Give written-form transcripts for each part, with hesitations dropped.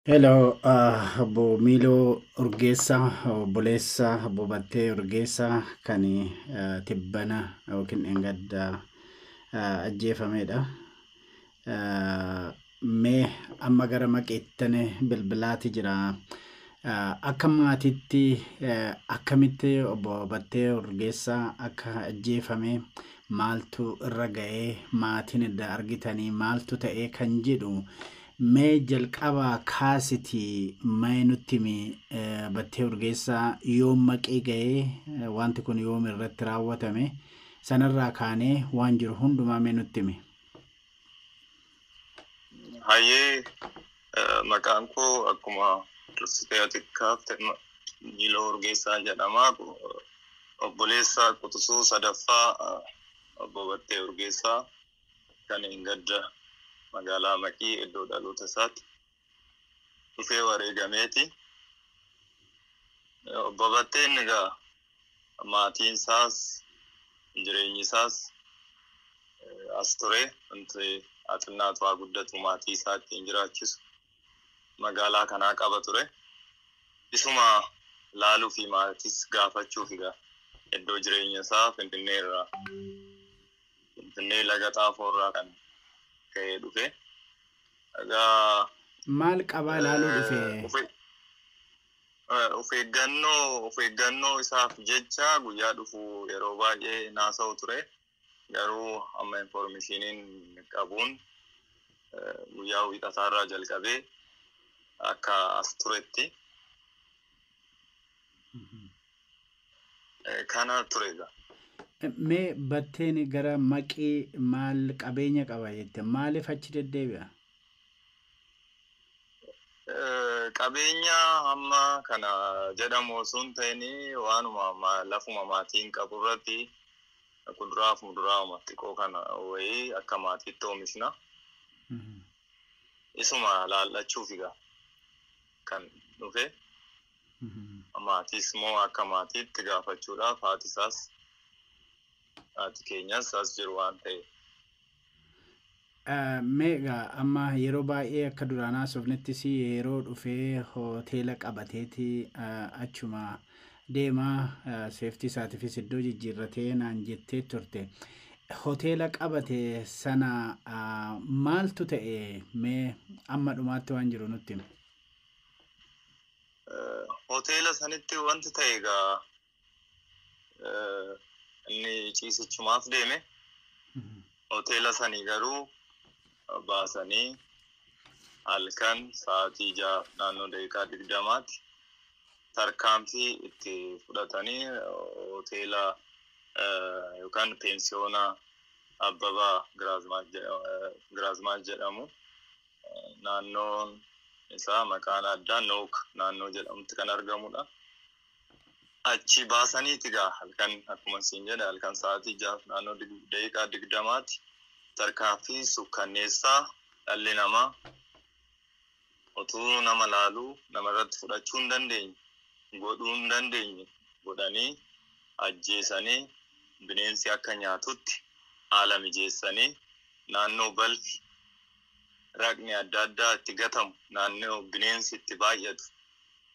Hello, obbo Miiloo Urgeessaa, obboleessa obbo Battee Urgeessaa kan tibbana yookiin dheengadda ajjeefamedha. Mee amma gara maqeettane bilbilaati jira. Akka maatiitti akkamitti obbo Battee Urgeessaa akka ajjeefame, maaltu irra ga'ee, maatiin edda argitanii maaltu ta'ee kan jedhu mee jalqabaa kaasitii mee nutti himi. Battee Urgeessaa yoom maqee ga'ee, wanti kun yoom irratti raawwatame, sanarraa kaanee waan jiru hundumaa mee nutti himi. Hayyee, maqaan koo akkuma dursitee ati kaafte Miiloo Urgeessaa jedhama. Obboleessa quxisuu sadaffaa obbo Battee Urgeessaa kan hin gadda magaalaa Maqii iddoo dhaloota isaatti dhufee wareegameeti. Obbo Batteen egaa maatiin isaas jireenyi isaas as ture. Wanti xinnaatu haa guddatu maatii isaa ittiin jiraachisu magaalaa kanaa qaba ture. Isuma laaluu fi maatiis gaafachuuf egaa iddoo jireenya isaa Finfinnee irraa, Finfinnee laga Xaafoo irraa kan ka'ee dhufe. Egaa Maal qabaa laaluu dhufe? Of eeggannoo isaaf jecha guyyaa dhufu yeroo baay'ee naasa'u ture. Garuu amma informationiin qabuun guyyaa wiixataarraa jalqabee akka as turetti kana ture egaa. Mee Batteen gara Maqii maal qabeenya qaba jette, maaliif achi deddeebi'a? Qabeenya hamma kana jedhamu osoo hin ta'in waanuma lafuma maatiin qabu irratti kuduraa fi muduraa xiqqoo kana wayii akka maatiitti oomishna. Isuma laallachuuf egaa kan dhufe. Maatiis immoo akka maatiitti gaafachuudhaaf, haati isaas haati keenyas as jiru waan ta'eef. Mee egaa amma yeroo baay'ee akka duraan haasofnettis yeroo dhufee hoteela qabateeti achuma deemaa, safety isaatiifis iddoo jijjiirratee naan jettee turte. Hoteela qabate sana maaltu ta'e? Mee amma dhumaatti waan jiru nutti himi. Hoteela sanitti wanti ta'e egaa inni ciisichumaaf deeme. Hoteela sanii garuu baasanii halkan sa'aatii 6 naannoo daqiiqaa 20tti tarkaanfii itti fudhatanii hoteela yookaan pensiyoona Abbabaa Giraazmaach jedhamu, naannoon isaa maqaan addaa Nook naannoo jedhamutti kan argamudha. Achi baasaniiti egaa halkan, akkuma siin jedhe, halkan sa'aatii 6 naannoo daqiiqaa 20tti tarkaanfii sukkanneessaa dhalli namaa utuu nama laaluu namarratti fudhachuu hin dandeenye, godhuu hin dandeenye godhanii ajjeesanii, bineensi akka nyaatutti haala mijeessanii, naannoo balfi raqni adda addaa itti gatamu, naannoo bineensi itti baay'atu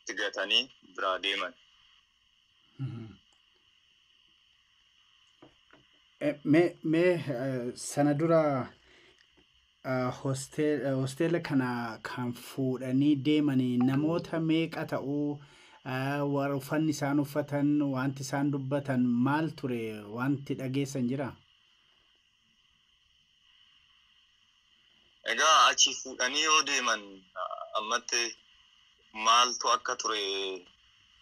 itti gatanii biraa deeman. Mee sana dura hosteela kana kan fuudhanii deemanii namoota meeqa ta'uu, warra uffanni isaan uffatan, wanti isaan dubbatan maal ture, wanti dhageessan jira? Egaa achi fuudhanii yoo deeman ammatti maaltu akka ture,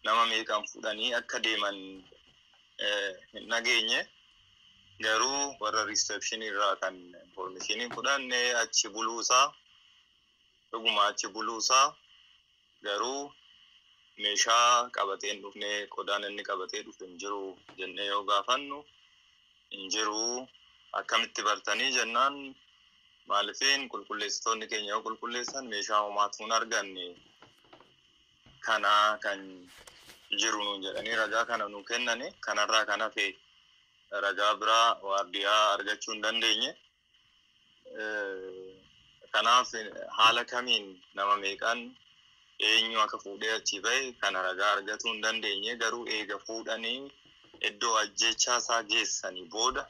nama meeqaan fuudhanii akka deeman hin dhageenye. Garuu warra reception irraa kan information fudhanne achi buluusaa, dhuguma achi buluusaa, garuu meeshaa qabatee hin dhufne, qodaan inni qabatee dhufe hin jiru jennee yoo gaafannu, hin jiru, akkamitti bartanii jennaan, maalifiin qulqulleessitoonni keenya yoo qulqulleessan meeshaa homaatu hin arganne kana kan jiru nuun jedhanii ragaa kana nu kennani. Kanarraa kan hafe ragaa biraa waardiyaa argachuu hin dandeenye. Kanaaf haala kamiin nama meeqaan Eenyu akka fuudhee achi bahe kana ragaa argatuu hin dandeenye, garuu eega fuudhanii iddoo ajjechaa isaa geessanii booda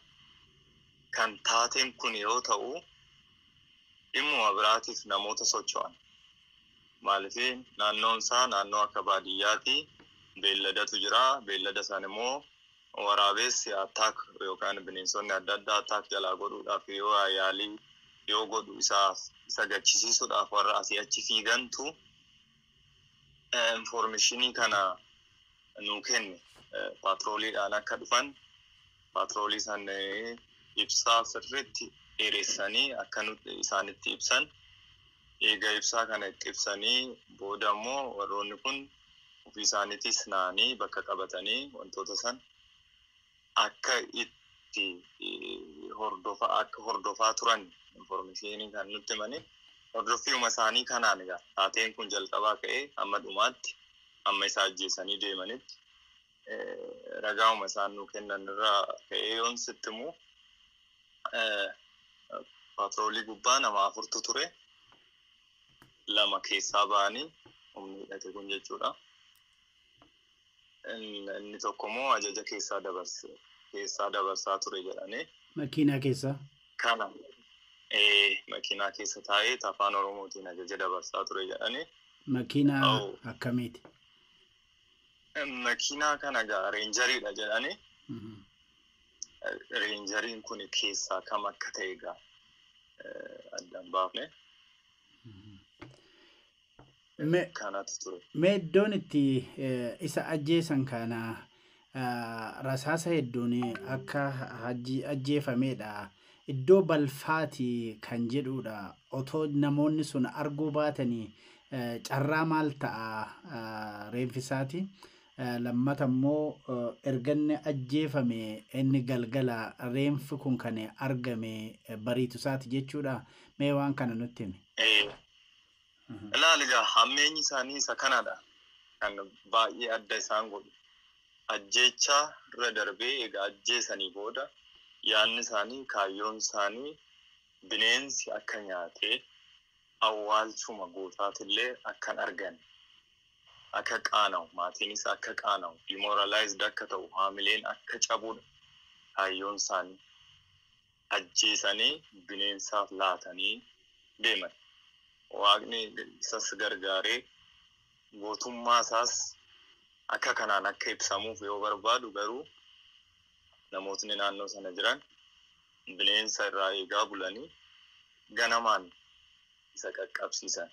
kan taateen kun yoo ta'u dhimmuma biraatiif namoota socho'an. Maaliif naannoon isaa naannoo akka baadiyyaati, beelladatu jira. Beellada isaan immoo waraabessi attack yookaan bineensonni adda addaa attack jalaa godhuudhaaf yoo yaalii yoo godhu isa gachisiisuudhaaf warra asii achi fiigantu informationii kana nuu kenne. Paatrooliidhaan akka dhufan, paatroolii san ibsaa sirriitti dheeressanii akka isaanitti ibsan. Eega ibsaa kana itti ibsanii booda immoo warroonni kun ofii isaaniitis naanii bakka qabatanii wantoota san akka itti hordofaa turan informationii kan nutti himanii. Hordoffiuma isaanii kanaan egaa taateen kun jalqabaa ka'ee hamma dhumaatti, hamma isa ajjeesanii deemanitti, ragauma isaan nuu kennan irraa ka'ee yoon sitti himu, paatroolii gubbaa nama afurtu ture. Lama keessaa ba'anii, humni hidhate kun jechuudha. Inni tokko immoo ajaja keessaa dabarsaa ture jedhanii. Makiinaa keessaa? Kana makiinaa keessa taa'ee afaan Oromootiin ajaja dabarsaa ture jedhanii. Makiinaa akkamiiti? Makiinaa kana egaa reenjariidha jedhanii. Reenjariin kun keessaa kam akka ta'e egaa addaan baafne. Kanatu ture. Mee iddoon itti isa ajjeesan kana rasaasa hedduun akka ajjeefamedha. Iddoo balfaati kan jedhudha. Otoo namoonni sun arguu baatanii carraa maal ta'a reenfisaati? Lammata immoo erga inni ajjeefame inni galgala, reenfi kun kan argame bariitu isaati jechuudha. Mee waan kana nutti himi. Ilaali egaa, hammeenyi isaanii isa kanadha. Kan baay'ee adda isaan godhu. Ajjeechaa irra darbee egaa ajjeesanii booda yaadni isaanii, kaayyoon isaanii bineensi akka nyaatee awwaalchuma gootaatillee akka hin arganne, akka qaana'u, maatiinis akka qaana'u, demoralized akka ta'u, haamileen akka cabudha kaayyoon isaanii. Ajjeesanii bineensaaf laatanii deeman. Waaqni isas gargaaree gootummaa isaas akka kanaan akka ibsamuuf yoo barbaadu, garuu namootni naannoo sana jiran bineensa irraa eegaa bulanii ganamaan isa qaqqabsiisan.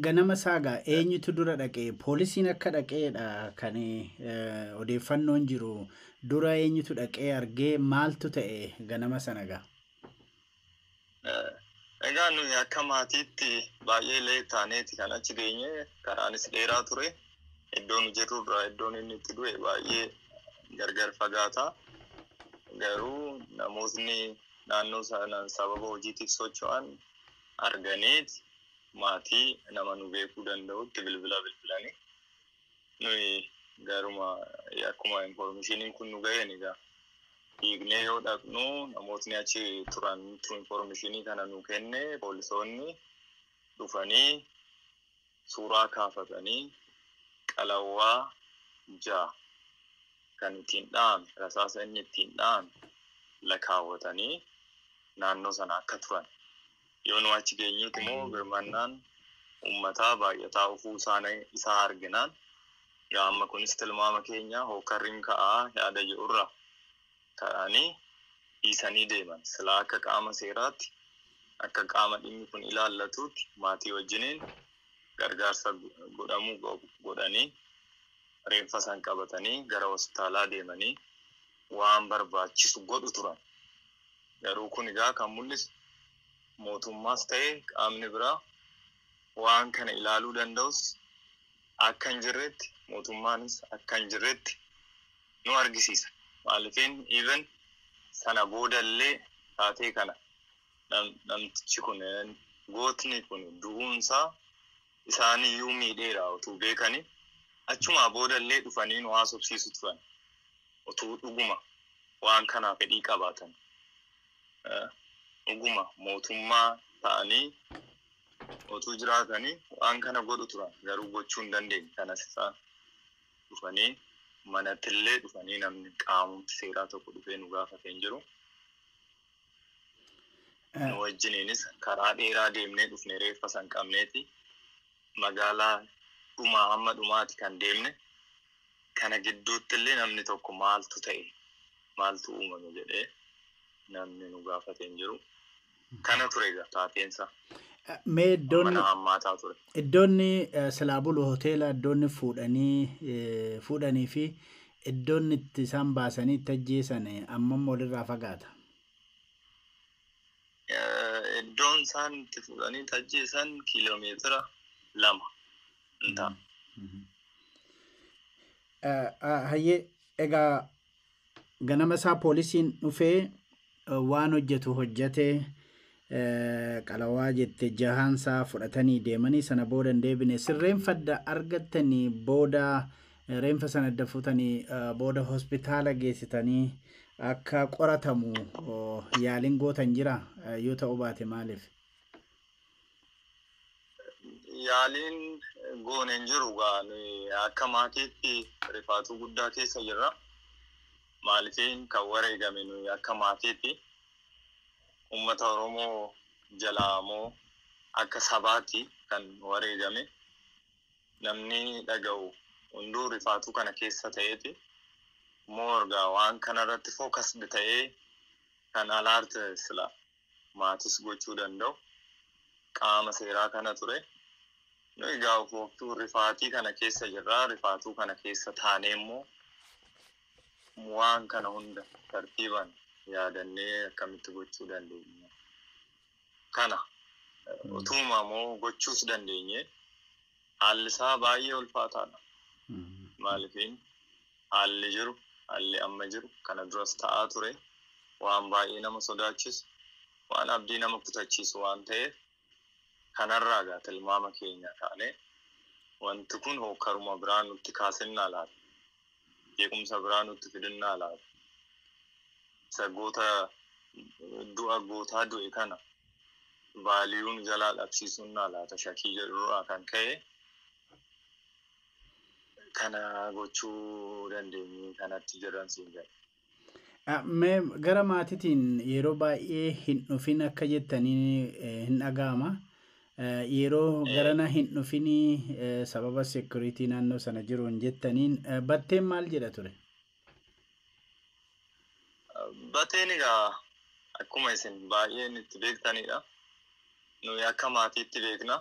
Ganama saagaa eenyutu dura dhaqee? Poolisiin akka dhaqeedha kan odeeffannoon jiru. Dura eenyutu dhaqee argee? Maaltu ta'e ganama sana gaa? Egaa nuyi akka maatiitti baay'ee lee taaneeti kan achi geenye. Karaanis dheeraa ture. Iddoon jirru irraa iddoon inni itti du'e baay'ee gargar fagaata. Garuu namootni naannoo sanaan sababa hojiitiif socho'an arganiiti maatii nama nu beekuu danda'utti bilbila bilbilanii, nuyi garuma akkuma informationiin kun nu ga'een egaa fiignee yoo dhaqnu, namootni achi turan informationii kana nu kenne. Poolisoonni dhufanii suuraa kaafatanii, qalawwaa 6 kan ittiin dha'ame, rasaasa inni ittiin dha'ame lakaawwatanii naannoo sana akka turan. Yoo nu achi geenyuti immoo birmannaan uummataa baay'ataa dhufuu isaa arginaan, yaa amma kunis tilmaama keenya hookarriin ka'aa yaada jedhurra ka'anii dhiisanii deeman. Silaa akka qaama seeraatti, akka qaama dhimmi kun ilaallatuutti maatii wajjiniin gargaarsa godhamuu godhanii, reenfa san qabatanii gara hospitaalaa deemanii waan barbaachisu godhu turan. Garuu kun egaa kan mul'isu mootummaas ta'e qaamni biraa waan kana ilaaluu danda'us akka hin jirretti, mootummaanis akka hin jirretti nu argisiisa. Maaliifin even sana boodallee taatee kana namtichi kun, gootni kun du'uunsaa isaaniyyuu miidheera utuu beekanii achumaa boodallee dhufanii nu haasofsiisu turan, utuu dhuguma waan kanaa fedhii qabaatan. Dhuguma mootummaa ta'anii Otuu jiraatanii waan kana godhu turan, garuu gochuu hin dandeenye. Kanas isaan dhufanii manattillee dhufanii namni qaamumti seeraa tokko dhufee nu gaafatee hin jiru. Nu wajjiniinis karaa dheeraa deemnee dhufne, reeffa san qabneeti. Magaalaa dhumaa hamma dhumaati kan deemne. Kana gidduutti illee namni tokko maaltu ta'e, maaltu uumame jedhee namni nu gaafatee hin jiru. Kana ture egaa taateensa. Mee iddoonni Mana hammaataa ture. Iddoonni silaa bulu hoteela iddoonni fuudhanii fi iddoonni itti isaan baasanii itti ajjeesan ammam walirraa fagaata? Iddoon isaan itti fuudhanii itti ajjeesan kiiloomeetira 2 hin ta'a. Hayyee, egaa ganama isaa poolisiin dhufee waan hojjetu hojjetee, qalawaa jette jahaansaa fudhatanii deemanii sana booda hin deebine. Sirreenfa adda argattanii booda, reenfa sana adda fuutanii booda hospitaala geessitanii akka qoratamu yaaliin gootan jira? Yoo ta'uu baate maaliif? Yaaliin goone hin jiru gaa, nuyi akka maatiitti rifaatuu guddaa keessa jirra. Maalifiin kan wareegame nuyi akka maatiitti uummata Oromoo jalaa moo akka sabaatti kan wareegame, namni dhaga'u hunduu rifaatuu kana keessa ta'eeti. Moorgaa waan kanarratti focused ta'ee kan alert sila maatis gochuu danda'u qaama seeraa kana ture. Nu egaa ofooftuu rifaatii kana keessa jirra. Rifaatuu kana keessa taanee immoo waan kana hunda tartiibaan yaadannee akkamitti gochuu dandeenya? Kana utuma moo gochuus dandeenye, haalli isaa baay'ee ulfaataadha. Maalifiin haalli jiru, haalli amma jiru kana duras ta'aa ture, waan baay'ee nama sodaachisu, waan abdii nama kutachiisu waan ta'eef, kanarraa egaa tilmaama keenya kaanee wanti kun hokkaruma biraa nutti kaasinnaa laata? Jeequmsa biraa nutti fidinnaa laata? Isa goota du'a gootaa du'e kana value nu jalaa dhabsiisunnaa laata shakkii jedhurraa kan ka'e kana gochuu dandeenye kanatti jiran siin jedha. Mee gara maatiitiin yeroo baay'ee hin dhufin akka jettanii hin dhaga'ama. Yeroo garana hin dhufinii sababa security naannoo sana jiruun jettaniin, Batteen maal jedha ture? Bateen egaa akkuma isin baay'een itti beektanidha. Nuyi akka maatiitti beekna.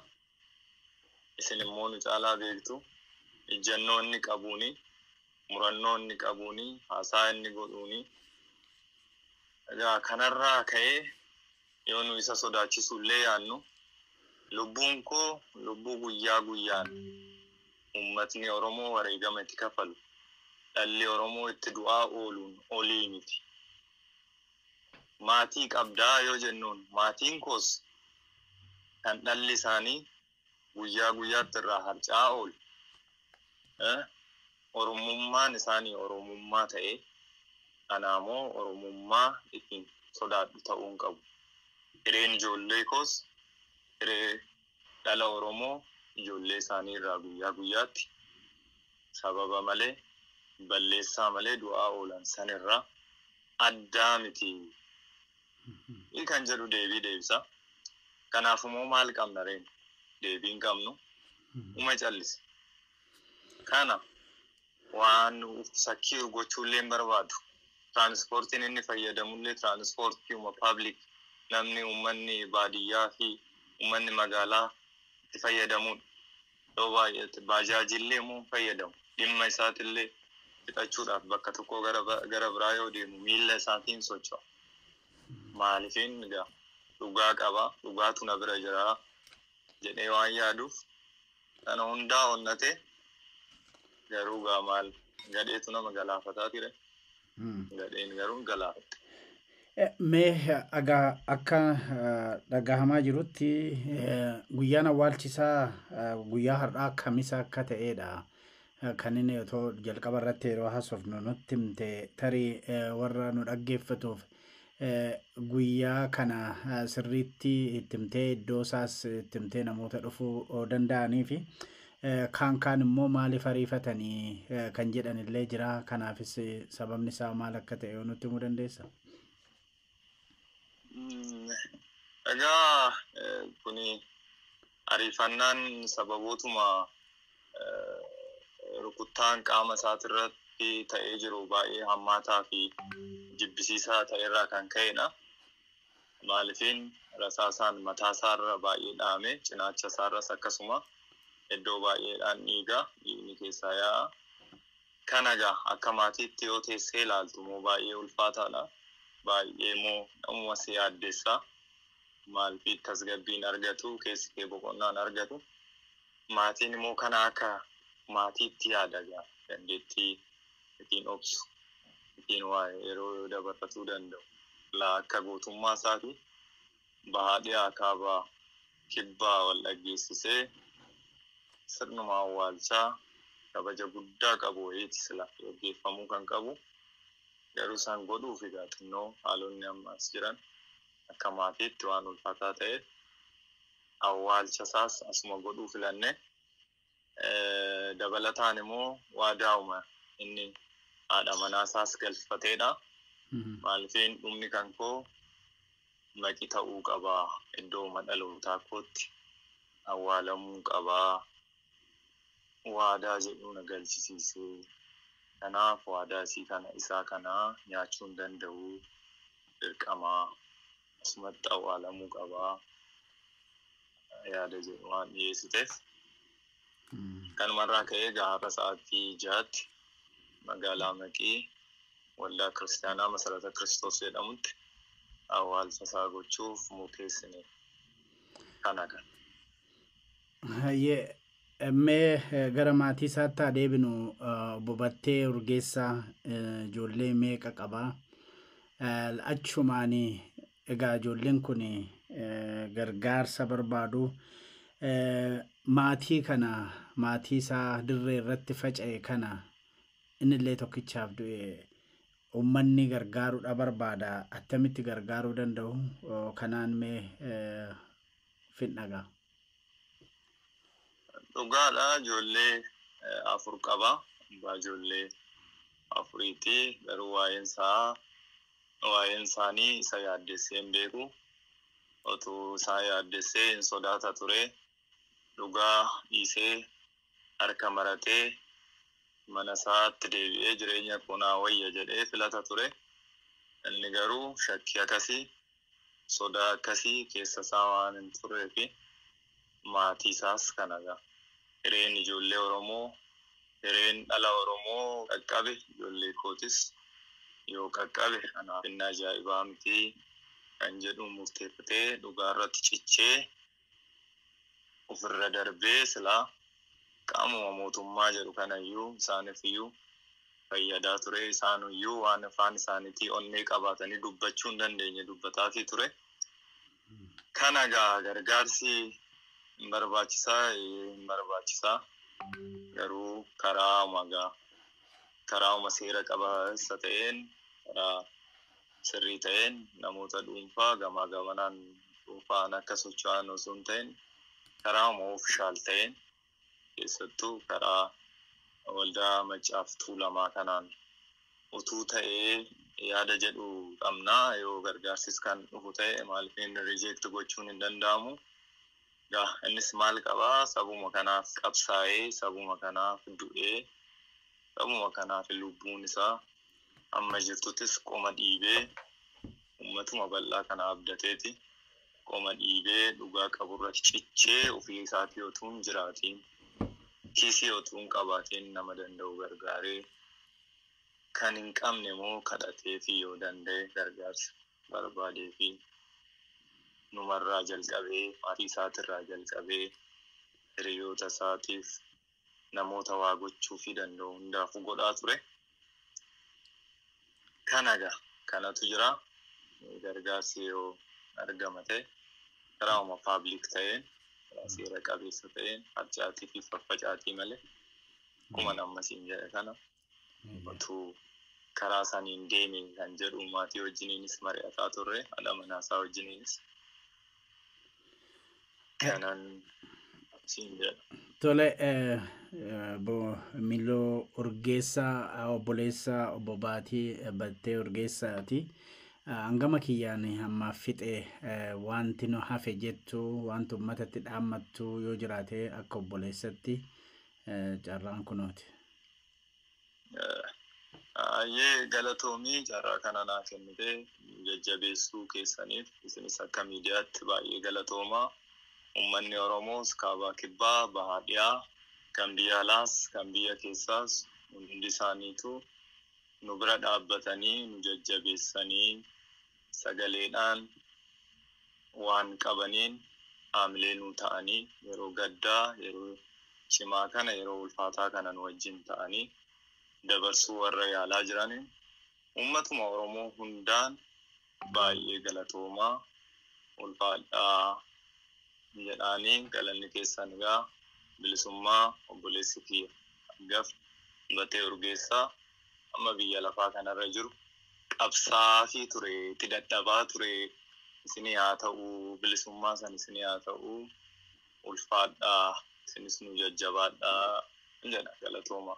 Isin immoo nu caalaa beektu. Ejjennoo inni qabuuni, murannoo inni qabuuni, haasaa inni godhuuni. Egaa kanarraa ka'ee yoo nu isa sodaachisu illee yaannu, lubbuun koo lubbuu guyyaa guyyaan uummatni Oromoo wareegama itti kafalu, dhalli Oromoo itti du'aa ooluun olii miti. Maatii qabdaa yoo jennuun, maatiin koos kan dhalli isaanii guyyaa guyyaatti irraa harca'aa oolu. Oromummaan isaanii Oromummaa ta'ee, kanaamoo Oromummaa ittiin sodaadhu ta'uu hin qabu. Hireen ijoollee koos hiree dhala Oromoo ijoollee isaanii irraa guyyaa guyyaatti sababa malee, balleessaa malee du'aa oolan sanirraa addaa miti. Kan jedhu deebii deebisa. Kanaaf immoo maal qabna reen? Deebii hin qabnu. Uma callise. Kana waan secure gochuullee hin barbaadu. Tiraanispoortiin inni fayyadamullee tiraanispoortii public namni uummanni baadiyyaa fi uummanni magaalaa itti fayyadamudha. Yeroo baay'ee baajaajillee immoo hin fayyadamu. Dhimma isaatillee fixachuudhaaf bakka tokkoo gara biraa yoo deemu miilla isaatiin socho'a. Maaliifin egaa dhugaa qaba, dhugaatu na bira jira jedhee waan yaaduuf kana hundaa onnatee, garuu gaa maal gadheetu nama galaafataa ture. Gadheen garuu galaafatte. Mee egaa akka dhagahamaa jirutti guyyaan awwaalchisaa guyyaa har'aa Kamisa akka ta'edha. Kan inni otoo jalqaba irratti yeroo haasofnu nutti himte, tarii warra nu dhaggeeffatuuf Guyyaa kana sirriitti itti himtee iddoo isaas itti himtee namoota dhufuu danda'anii fi kaan immoo maaliif ariifatanii kan jedhan illee jira. Kanaafis sababni isaa maal akka ta'e yoo nutti himuu dandeessa? Egaa kuni ariifannaan sababootuma rukuttaan qaama isaatirratti ta'ee jiru baay'ee hammaataa fi jibbisiisaa ta'erraa kan ka'edha. Maalifiin rasaasaan mataa isaarra baay'ee dhaame, cinaacha isaarras akkasuma iddoo baay'eedhaan dhiiga, dhiigni keessaa yaa'a. Kana egaa akka maatiitti yoo teessee ilaaltu immoo baay'ee ulfaataadha. Baay'ee immoo namuma si yaaddessa. Maaliif tasgabbiin argatu, keessi kee boqonnaan argatu. Maatiin immoo kana akka maatiitti yaada egaa dandeettii ittiin obsu, ittiin waa yeroo dabarfatuu danda'u. Laa akka gootummaa isaati bahaa dhiyaa kaabaa kibbaa wal dhaggeessisee sirnuma awwaalchaa kabaja guddaa qabu wayiiti sila gaggeeffamuu kan qabu. Garuu isaan godhuuf egaa xinnoo haalonni ammas jiran akka maatiitti waan ulfaataa ta'eef awwaalcha isaas asuma godhuu filanne. Dabalataan immoo waadaa'uma inni haadha manaa isaas galfateedha. Maalifiin dhumni kan koo maqi ta'uu qabaa, iddoo dhalootaa kootti awwaalamuu qabaa, waadaa jedhu na galchisiisee. Kanaaf waadaa isii kana isaa kanaa nyaachuu hin danda'u, dirqamaa asumatti awwaalamuu qabaa yaada jedhu waan dhiyeessiteef. Kanumarraa ka'ee egaa har'a sa'aatii 6tti magaalaa Maqii waldaa Kiristaanaa Masarata Kiristoos jedhamutti awwaalcha isaa gochuuf murteessine kana kan. Mee gara maatii isaatti haa deebinu. Obbo Battee Urgeessaa ijoollee meeqa qabaa? Achumaan egaa ijoolleen kun gargaarsa barbaadu. Maatii kana maatii isaa dirree irratti faca'e kana innillee tokkichaaf du'e uummanni gargaaruudha barbaada. Attamitti gargaaruu danda'u? Kanaan mee finnagaa. Dhugaadha, ijoollee 4 qaba. Abbaa ijoollee 4ti. Garuu waa'een isaanii isa yaaddessee hin beeku. Otuu isaa yaaddessee hin sodaata ture. Dhugaa dhiisee harka maratee mana isaatti deebi'ee jireenya kunaa wayya jedhee filata ture. Inni garuu shakkii akkasii, sodaa akkasii keessa isaa waan hin turree fi maatii isaas kana egaa. Hireen ijoollee Oromoo, hireen dhala Oromoo qaqqabe, ijoollee kootis yoo qaqqabe kanaaf inni ajaa'ibaa miti kan jedhu murteeffatee dhugaa irratti cichee ofirra darbee silaa qaamuma mootummaa jedhu kanayyuu isaaniif iyyuu fayyadaa ture. Isaanuyyuu waan afaan isaaniitii onnee qabaatanii dubbachuu hin dandeenye dubbataafii ture. Kana egaa gargaarsi hin barbaachisaa, hin barbaachisaa. Garuu karaama seera qabeessa ta'een, karaa sirrii ta'een namoota dhuunfaa gamaa gamanaan dhuunfaan akka socho'an osoo hin ta'in karaama ofishaal ta'een keessattuu karaa waldaa Maccaaf Tuulamaa kanaan utuu ta'ee yaada jedhu qabnaa. Yoo gargaarsis kan dhufu ta'e maaliif inni rijeekti gochuun hin danda'amu. Egaa innis maal qabaa? Sabuma kanaaf qabsaa'ee, sabuma kanaaf du'ee, sabuma kanaaf lubbuun isaa amma jirtuttis qoma dhiibee uummatuma bal'aa kana abdateeti. Qoma dhiibee dhugaa qaburra cichee ofii isaatii otuu hin jiraatiin, kiisii otuu hin qabaatiin nama danda'u gargaaree kan hin qabne immoo kadhatee fi yoo danda'e gargaarsa barbaadee fi numarraa jalqabee maatii isaatirraa jalqabee hiriyoota isaatiif namoota waa gochuu fi danda'u hundaafuu godhaa ture. Kana egaa kanatu jira. Gargaarsi yoo argama ta'e karaama paablik ta'een, karaa seera qabeessa ta'een, harcaatii fi faffacaatii malee akkuma amma siin jedhe kana utuu Karaa saniin deeme kan jedhu maatii wajjiniinis mari'ataa turre, haadha manaasaa wajjiniinis. Kanan siin jedha. Tole, Miloo Urgeessaa, obboleessa obbo Baatii Battee Urgeessaati. Hangama kiyyaan ammaaf fixe. Wanti nu hafe jettu, wanti uummatatti dhaammattu yoo jiraate, akka obboleessatti carraan kunooti. Ayyee, galatoomii, carraa kana naa kennite jajjabeessuu keessaniif isinis akka miidiyaatti baay'ee galatoomaa. Uummanni Oromoos kaabaa, kibbaa, bahaa, dhiyaa, kan biyya alaas kan biyya keessaas hundi isaaniitu nu bira dhaabbatanii, nu jajjabeessanii, sagaleedhaan, waan qabaniin haamilee nu ta'anii, yeroo gaddaa, yeroo cimaa kana, yeroo ulfaataa kana nu wajjin ta'anii dabarsuu warra yaalaa jiran uummatuma Oromoo hundaan baay'ee galatoomaa, ulfaadhaa jedhaanii. Galanni keessan egaa bilisummaa. Obboleessi kiyya hangaf Battee Urgeessaa amma biyya lafaa kanarra jiru qabsaafii ture, itti dadhabaa ture. Isinii haa ta'u, bilisummaa san isinii haa ta'u, ulfaadhaa, isinis nu jajjabaadhaa jedha. Galatooma.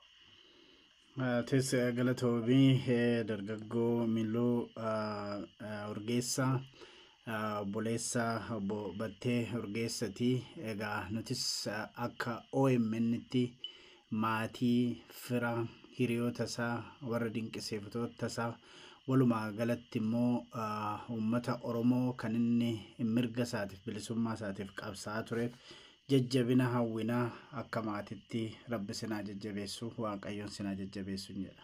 Atis galatoomii, dargaggoo Miloo Urgeessaa, obboleessa obbo Battee Urgeessaati. Egaa nutis akka OMN'tti maatii, fira, hiriyoota isaa, warra dinqisiifattoota isaa, walumaa galatti immoo uummata Oromoo kan inni mirga isaatiif, bilisummaa isaatiif qabsaa'aa tureef jajjabina hawwinaa. Akka maatitti Rabbi sinaa jajjabeessu, Waaqayyoon sinaa jajjabeessu jedha.